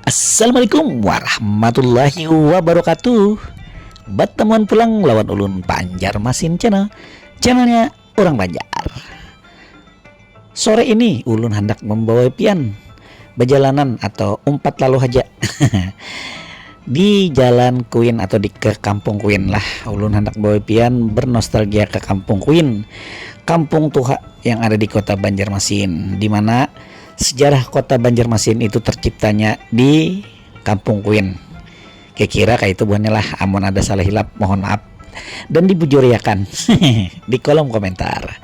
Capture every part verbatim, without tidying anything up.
Assalamualaikum warahmatullahi wabarakatuh. Batamuan pulang lawan ulun Banjarmasin Channel, channelnya orang Banjar. Sore ini ulun handak membawa pian bajalanan atau umpat lalu haja di Jalan Kuin atau di ke Kampung Kuin lah. Ulun handak bawa pian bernostalgia ke Kampung Kuin, kampung tuha yang ada di kota Banjarmasin, di mana sejarah kota Banjarmasin itu terciptanya di Kampung Kuin. Kira-kira kayak itu buhannya lah. Amun ada salah hilap, mohon maaf dan dibujuriakan di kolom komentar.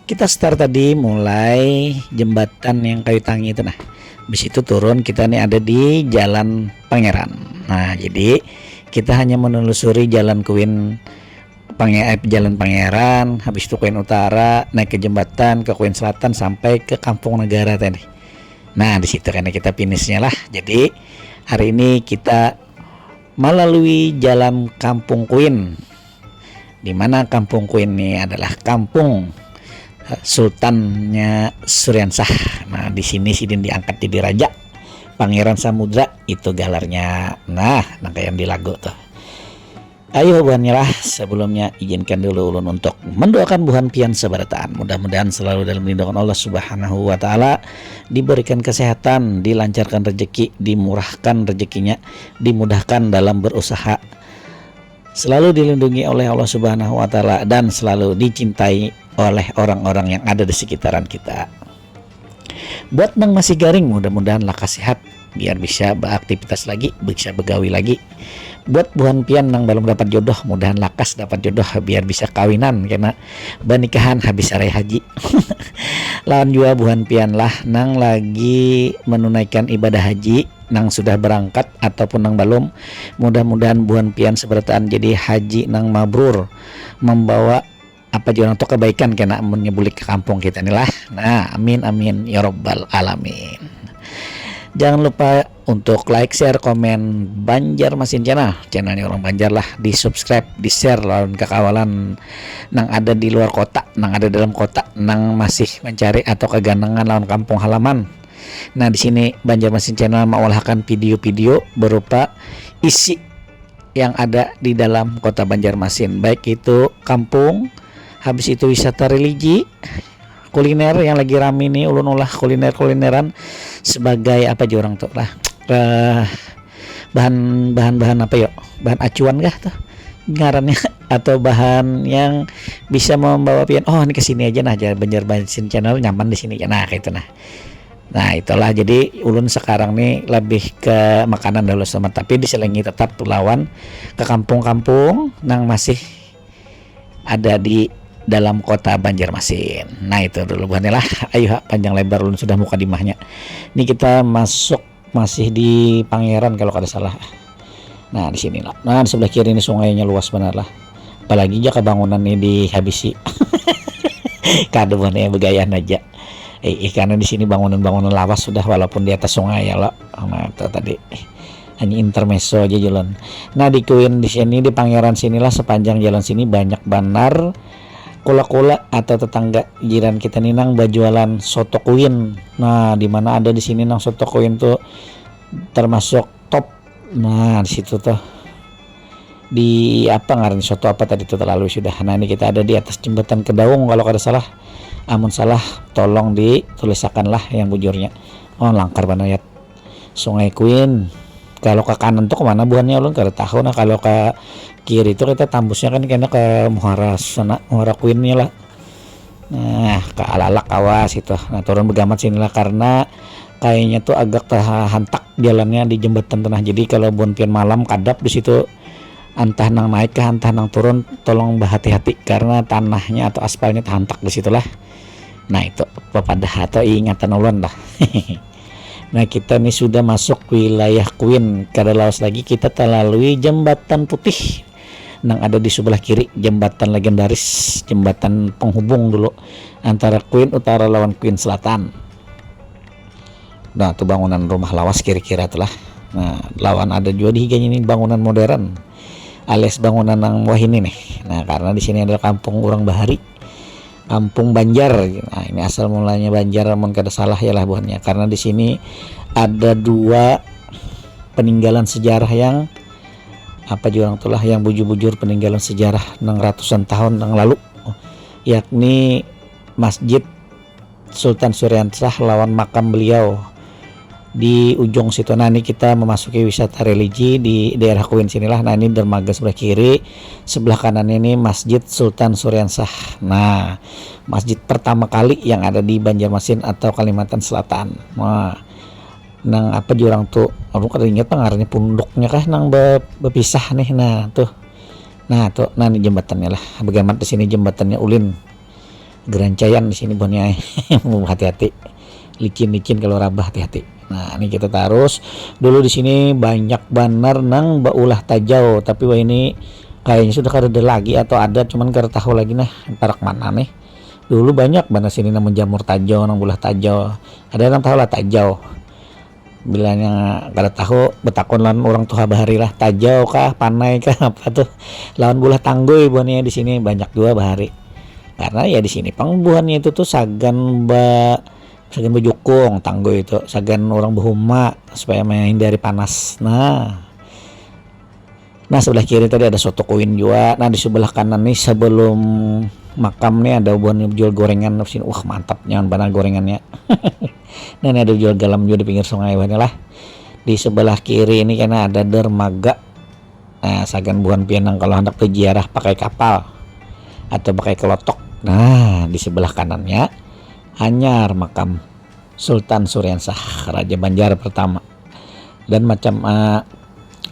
Kita start tadi mulai jembatan yang kayu tangi itu nah. Habis itu turun, kita nih ada di Jalan Pangeran. Nah, jadi kita hanya menelusuri Jalan Kuin Pange eh, Jalan Pangeran, habis itu Kuin Utara, naik ke jembatan ke Kuin Selatan sampai ke Kampung Negara tadi. Nah, di situ kan kita finishnya lah. Jadi hari ini kita melalui jalan Kampung Kuin, di mana Kampung Kuin ini adalah kampung eh, Sultannya Suriansah. Nah, di sini sidin diangkat jadi raja, Pangeran Samudra itu galarnya. Nah, nang kayak di lagu tuh. Ayo buhannya lah, sebelumnya izinkan dulu ulun untuk mendoakan buhan pian sabarataan. Mudah-mudahan selalu dalam lindungan Allah Subhanahu wa Ta'ala, diberikan kesehatan, dilancarkan rezeki, dimurahkan rezekinya, dimudahkan dalam berusaha, selalu dilindungi oleh Allah Subhanahu wa Ta'ala, dan selalu dicintai oleh orang-orang yang ada di sekitaran kita. Buat nang masih garing, mudah-mudahan lakas sehat biar bisa beraktivitas lagi, bisa begawi lagi. Buat buhan pian nang belum dapat jodoh, mudahan lakas dapat jodoh biar bisa kawinan kena benikahan habis sarai haji. Lawan jua buhan pian lah nang lagi menunaikan ibadah haji, nang sudah berangkat ataupun nang belum, mudah-mudahan buhan pian seberataan jadi haji nang mabrur, membawa apa jua nang tu kebaikan kena mun nyebulik ke kampung kita ni lah. Nah, amin amin ya robbal alamin. Jangan lupa untuk like, share, komen Banjarmasin Channel, channelnya orang Banjar lah, di subscribe, di share lawan kakawalan nang ada di luar kota, nang ada dalam kota, nang masih mencari atau keganangan lawan kampung halaman. Nah, di sini Banjarmasin Channel mengulahkan video-video berupa isi yang ada di dalam kota Banjarmasin, baik itu kampung, habis itu wisata religi, kuliner yang lagi rame nih, ulun ulah kuliner-kulineran sebagai apa jua orang tuh lah, eh, bahan bahan bahan apa yuk, bahan acuan kah tuh ngarannya atau bahan yang bisa membawa pian, oh, ini kesini aja nah, aja Banjarmasin Channel nyaman di sini ya, nah, kayak itu nah. Nah, itulah, jadi ulun sekarang nih lebih ke makanan dulu sama, tapi diselingi tetap lawan ke kampung-kampung nang masih ada di dalam kota Banjarmasin. Nah, itu dulu buhannya lah. Ayo ha, panjang lebar ulun sudah mukadimahnya. Ini kita masuk masih di Pangeran kalau kada salah. Nah, di sini lah. Nah, di sebelah kiri ini sungainya luas benar lah. Apalagi jaka bangunan ini dihabisi. Kada buhannya begayaan aja. Eh, eh, karena di sini bangunan-bangunan lawas sudah walaupun di atas sungai ya lo. Nah, itu tadi hanya intermezzo aja jalan. Nah, di Kuin di sini, di Pangeran sinilah, sepanjang jalan sini banyak banar kula-kula atau tetangga jiran kita nih nang bajualan soto Kuin. Nah, di mana ada di sini nang soto Kuin tuh termasuk top. Nah, di situ tuh di apa ngaran soto apa tadi tuh terlalu sudah. Nah, ini kita ada di atas jembatan Kedaung kalau kada salah. Amun salah, tolong ditulisakan lah yang bujurnya. Oh, langkar banget. Sungai Kuin. Kalau ke kanan tuh kemana buhannya ulun kada tahu. Nah, kalau ke kiri tuh kita tambusnya kan kena ke muhara sana, muhara Queennya lah. Nah, ke alalak awas itu. Nah, turun begamat sinilah karena kayaknya tuh agak terhantak jalannya di jembatan tengah. Jadi kalau buhan pian malam kadap di situ, entah nang naik kah entah nang turun, tolong berhati-hati karena tanahnya atau aspalnya terhantak di situlah. Nah, itu pepadah atau ingatan ulun lah. Nah, kita nih sudah masuk wilayah Queen. Kada lawas lagi kita terlalui jembatan putih nang ada di sebelah kiri, jembatan legendaris, jembatan penghubung dulu antara Queen Utara lawan Queen Selatan. Nah, tu bangunan rumah lawas kira-kira tu lah. Nah, lawan ada jua di higanya ni bangunan modern alias bangunan nang wahini nih. Nah, karena di sini adalah kampung urang bahari, kampung Banjar. Nah, ini asal mulanya Banjar, amun kada salah ya lah buhannya. Karena di sini ada dua peninggalan sejarah yang apa jua orang tulah yang bujur-bujur peninggalan sejarah nang ratusan tahun nang lalu, yakni Masjid Sultan Suriansah lawan makam beliau di ujung situ. Nah, ini kita memasuki wisata religi di daerah Kuin sinilah. Nah, ini dermaga sebelah kiri, sebelah kanan ini Masjid Sultan Suriansah. Nah, masjid pertama kali yang ada di Banjarmasin atau Kalimantan Selatan. Nah, nang apa jurang tu, aku kada ingat pang ngarannya, punduknya kah nang be- bepisah nih. Nah, tuh. Nah, tuh, nah, ini jembatannya lah. Bagaimana di sini jembatannya ulin. Gerancaian di sini buhannya. Hati-hati. Licin-licin kalau rabah, hati-hati. Nah, ini kita tarus. Dulu di sini banyak banar nang baulah tajau, tapi wah ini kayaknya sudah kada ada lagi atau ada, cuman kada tahu lagi nah parak mana nih. Dulu banyak banar sini nang menjamur tajau, nang baulah tajau. Ada nang tahu lah tajau. Bilanya kada tahu, betakun lawan orang tuha bahari lah, tajau kah, panai kah, apa tuh. Lawan baulah tanggui buhannya di sini banyak jua bahari. Karena ya di sini pang buhannya itu tuh sagan ba sagan bejukung tanggui itu, sagan orang behuma supaya menghindari panas. Nah, nah, sebelah kiri tadi ada soto kuin jua. Nah, di sebelah kanan nih sebelum makam nih ada buhan jual gorengan di sini. Wah, mantap nyaman banar gorengannya. Nah, ini ada jual galam juga di pinggir sungai wah ini lah. Di sebelah kiri ini kena ada dermaga. Nah, sagan buhan pian nang kalau hendak berziarah pakai kapal atau pakai kelotok. Nah, di sebelah kanannya hanyar makam Sultan Suriansah, Raja Banjar pertama. Dan macam eh,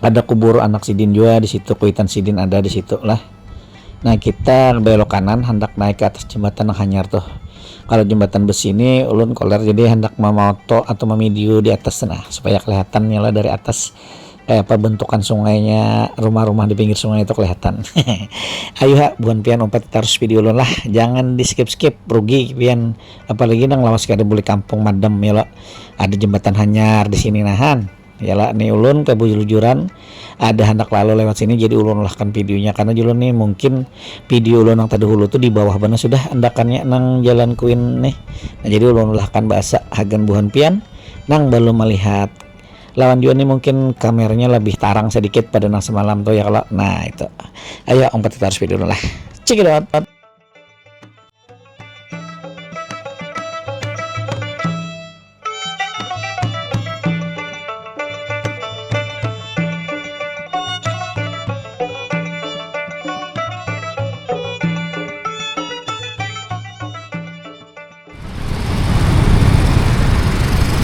ada kubur anak sidin juga di situ, kuitan sidin ada di situ lah. Nah, kita belok kanan hendak naik ke atas jembatan nang hanyar tuh. Kalau jembatan besi ini ulun koler, jadi hendak memaoto atau memidio di atas nah supaya kelihatan lah dari atas kayak apa bentukan sungainya, rumah-rumah di pinggir sungai itu kelihatan. Ayo ha, buhan pian umpat terus video ulun lah, jangan di skip-skip, rugi pian, apalagi nang lawas kada beli kampung madam ya lo. Ada jembatan hanyar di sini nahan. Yalah, ni ulun kebujuran ada hendak lalu lewat sini, jadi ulun ulahkan videonya karena julun nih mungkin video ulun yang terdahulu tuh di bawah mana sudah endakannya nang jalan kuin nih. Nah, jadi ulun ulahkan bahasa hagan buhan pian nang belum melihat lawan juga nih mungkin kameranya lebih tarang sedikit pada nang semalam tuh ya kalau. Nah, itu. Ayo, umpat kita harus video dulu lah. Cekidot.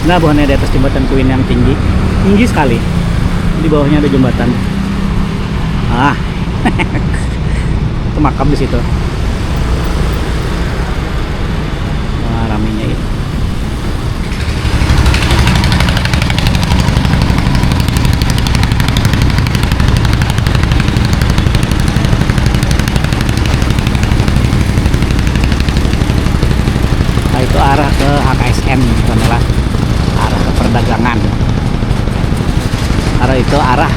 Nah, buhannya di atas jembatan kuin yang tinggi, tinggi sekali. Di bawahnya ada jembatan. Ah, itu makam di situ. Wah, raminya itu. Nah, itu arah ke H K S N, bukan lah, arah ke perdagangan. Arah itu arah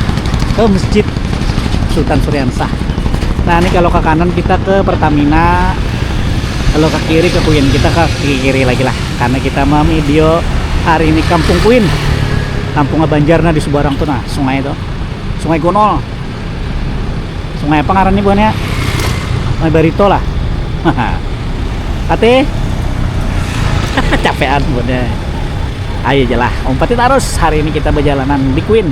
ke Masjid Sultan Suriansah. Nah, ini kalau ke kanan kita ke Pertamina, kalau ke kiri ke Kuin, kita ke kiri lagi lah. Karena kita mau video hari ini Kampung Kuin, Kampung Banjar nah di seberang tuh nah, sungai itu, Sungai Gunol. Sungai apa ngarannya buhannya? Sungai Barito lah. Ate. Capean buhannya. Ayo jelah, umpati terus. Hari ini kita berjalanan di Queen.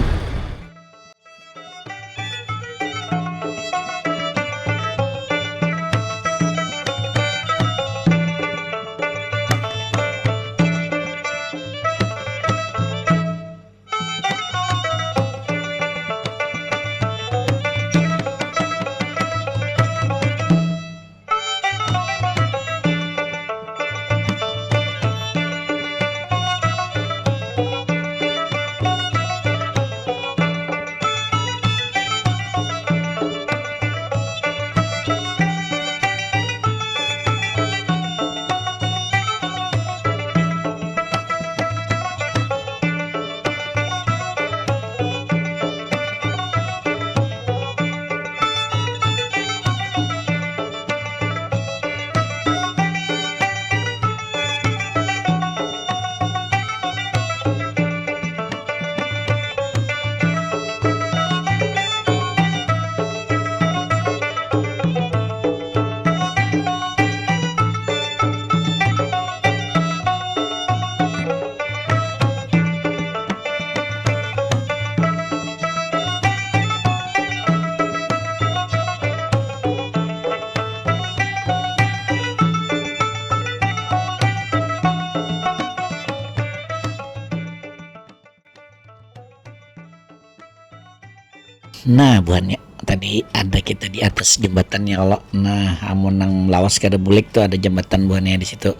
Nah, buhannya tadi ada kita di atas jembatannya kalau, nah, amun nang lawas kada bulik tuh ada jembatan buhannya di situ.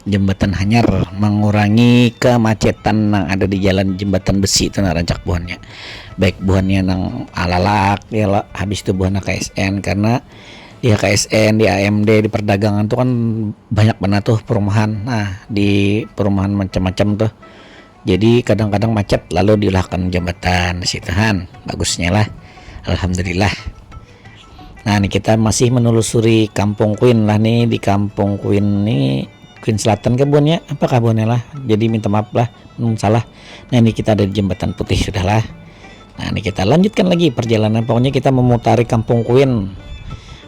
Jembatan hanyar mengurangi kemacetan nang ada di jalan jembatan besi itu nah rancak buhannya. Baik buhannya nang alalak ya lah, habis itu buhannya K S N karena di K S N, di A M D, di perdagangan tuh kan banyak banget tuh perumahan. Nah, di perumahan macam-macam tuh. Jadi kadang-kadang macet lalu diulahkan jembatan di situ han. Bagusnya lah. Alhamdulillah. Nah, ini kita masih menelusuri Kampung Queen lah nih. Di Kampung Queen nih, Queen Selatan ke buhannya? Apakah buhannya lah? Jadi minta maaf lah, hmm, salah. Nah, ini kita ada di Jembatan Putih sudah lah. Nah, ini kita lanjutkan lagi perjalanan. Pokoknya kita memutari Kampung Queen,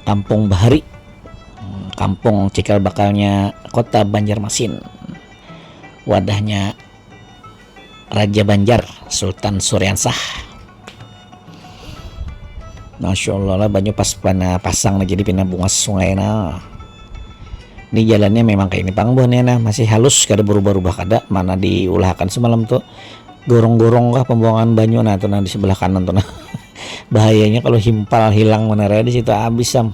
Kampung Bahari, hmm, kampung cikal bakalnya kota Banjarmasin. Wadahnya Raja Banjar, Sultan Suriansah. Masya Allah lah, banyu pas pina pasang nih, jadi pina bungas sungai nah. Ini jalannya memang kayak ini pang buhannya nah, masih halus, kada berubah-ubah kada, mana diulahkan semalam tuh gorong-gorong kah pembuangan banyu nah tuh nah di sebelah kanan tuh nah. Bahayanya kalau himpal hilang mana raya di situ habis sam.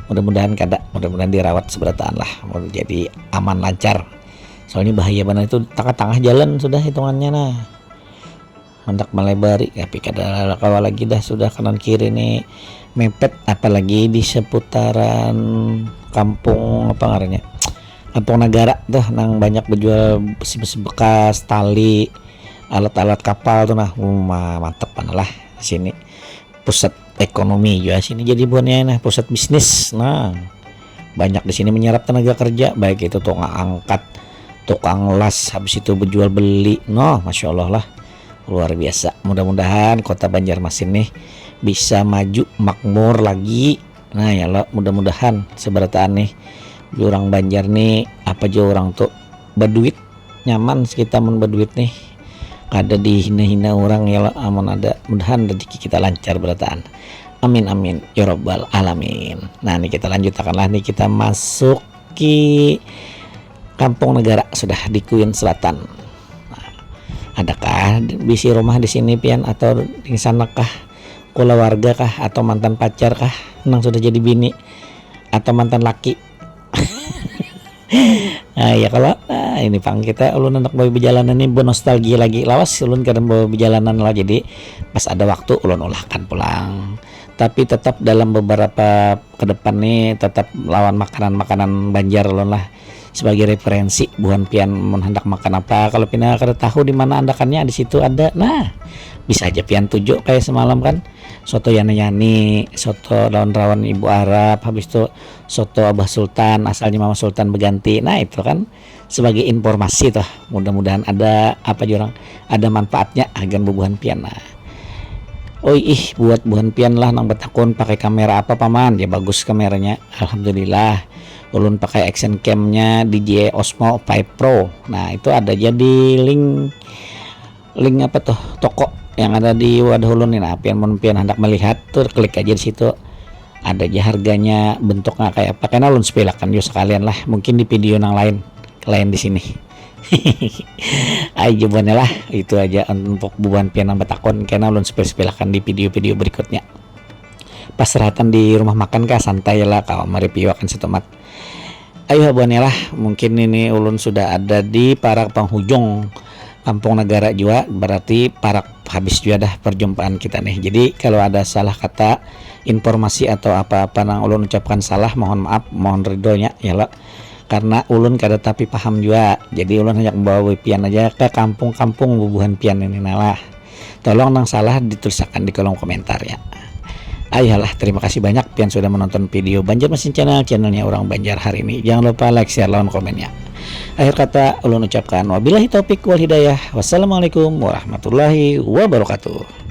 Mudah-mudahan kada, mudah-mudahan dirawat seberataan lah, jadi aman lancar. Soalnya bahaya benar itu tengah-tengah jalan sudah hitungannya nah. Hendak melebari tapi kada kawa lagi dah sudah kanan kiri nih mepet, apalagi di seputaran kampung apa ngarannya, Kampung Negara tuh nang banyak berjual besi-besi bekas, tali, alat-alat kapal tuh nah. Uma mantep mana lah sini, pusat ekonomi juga sini jadi buhannya nah, pusat bisnis nah. Banyak di sini menyerap tenaga kerja, baik itu tukang angkat, tukang las, habis itu berjual beli. Noh, masya Allah lah, luar biasa. Mudah-mudahan kota Banjarmasin nih bisa maju makmur lagi. Nah ya lo, mudah-mudahan seberataan nih orang Banjar nih apa aja orang tuh berduit nyaman kita mun berduit nih, kada dihina-hina orang ya lo. Amun ada, mudahan rezeki kita lancar berataan. Amin amin ya robbal alamin. Nah, ini kita lanjutakan lah nih, kita masuk ke Kampung Negara sudah di Queen Selatan. Nah, adakah bisi rumah di sini pian atau di sana kah, kulawarga kah atau mantan pacar kah nang sudah jadi bini atau mantan laki? Nah, ya kalau nah, ini pang kita ulun anak bawa bejalanan ini bernostalgia lagi, lawas ulun kada bawa bejalanan lah, jadi pas ada waktu ulun ulahkan pulang, tapi tetap dalam beberapa ke depan nih tetap lawan makanan-makanan Banjar ulun lah sebagai referensi buhan pian mun hendak makan apa, kalau pina kada tahu di mana andakannya di situ ada nah, bisa aja pian tuju kayak semalam kan, soto yani-yani, soto daun rawan ibu Arab, habis itu soto Abah Sultan, asalnya Mama Sultan berganti. Nah, itu kan sebagai informasi tuh. Mudah-mudahan ada apa jurang, ada manfaatnya agan bubuhan pian. Nah. Oi ih, buat buhan pian lah nang betakun pakai kamera apa paman? Ya bagus kameranya. Alhamdulillah. Ulun pakai action cam-nya D J I Osmo five Pro. Nah, itu ada aja di link link apa tuh toko yang ada di wadah ulun nih. Nah, pian mun pian hendak melihat tuh klik aja di situ. Ada aja harganya, bentuknya kayak apa. Kena ulun spilakan juga sekalian lah. Mungkin di video yang lain, lain di sini. Ayo jawabannya lah, itu aja untuk bubuhan pian yang betakun. Kena ulun spil-spilakan di video-video berikutnya. Pas rahatan di rumah makan kah santai lah, kawa mereview akan setumat. Ayo habuannya lah, mungkin ini ulun sudah ada di parak penghujung Kampung Negara jua, berarti parak habis juga dah perjumpaan kita nih. Jadi kalau ada salah kata, informasi atau apa-apa nang ulun ucapkan salah, mohon maaf, mohon ridhonya ya lo. Karena ulun kada tapi paham juga. Jadi ulun hanya membawa wipian aja ke kampung-kampung bubuhan pian ini nalah. Tolong nang salah ditulisakan di kolom komentar ya. Ayolah, terima kasih banyak pian sudah menonton video Banjarmasin Channel, channelnya orang Banjar hari ini. Jangan lupa like, share, lawan komennya. Akhir kata, ulun ucapkan wabillahi taufik wal hidayah. Wassalamualaikum warahmatullahi wabarakatuh.